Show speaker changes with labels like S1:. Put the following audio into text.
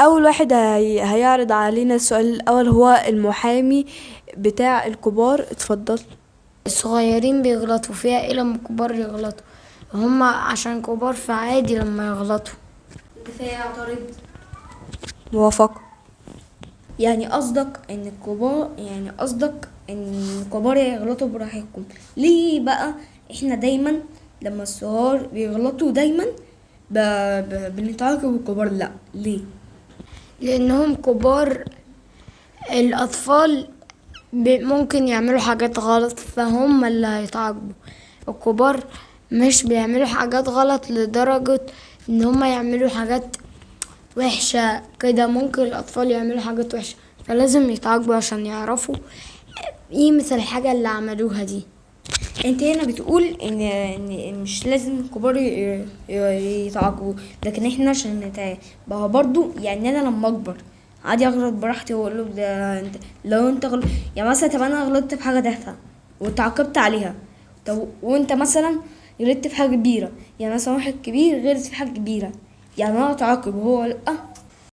S1: أول واحد هيعرض علينا السؤال الأول هو المحامي بتاع الكبار، اتفضل.
S2: الصغيرين بيغلطوا فيها ايه لما الكبار يغلطوا؟ هما عشان كبار فعادي لما يغلطوا.
S3: كفاية اعترض.
S1: موافقة.
S3: يعني قصدك ان الكبار، يعني قصدك ان الكبار يغلطوا براحتكم؟ ليه بقى احنا دايما لما الصغار بيغلطوا دايما بنتعاقب الكبار؟ لا ليه؟
S2: لانهم كبار. الاطفال ممكن يعملوا حاجات غلط فهم اللي هيتعاقبوا. الكبار مش بيعملوا حاجات غلط لدرجة ان هم يعملوا حاجات وحشة كده. ممكن الاطفال يعملوا حاجات وحشة فلازم يتعاقبوا عشان يعرفوا قيمة الحاجة اللي عملوها دي.
S3: انت هنا بتقول ان مش لازم الكبار يتعاقبوا، لكن احنا عشان نتعاقب ما هو برضو. يعني انا لما اكبر عادي اغلط براحتي واقول له ده انت لو انت غلط، يعني مثلا طب انا غلطت في حاجه تافهه واتعاقبت عليها، طب وانت مثلا غلطت في حاجه كبيره، يعني مثلا واحد كبير غلط في حاجه كبيره، يعني انا اتعاقب وهو لا؟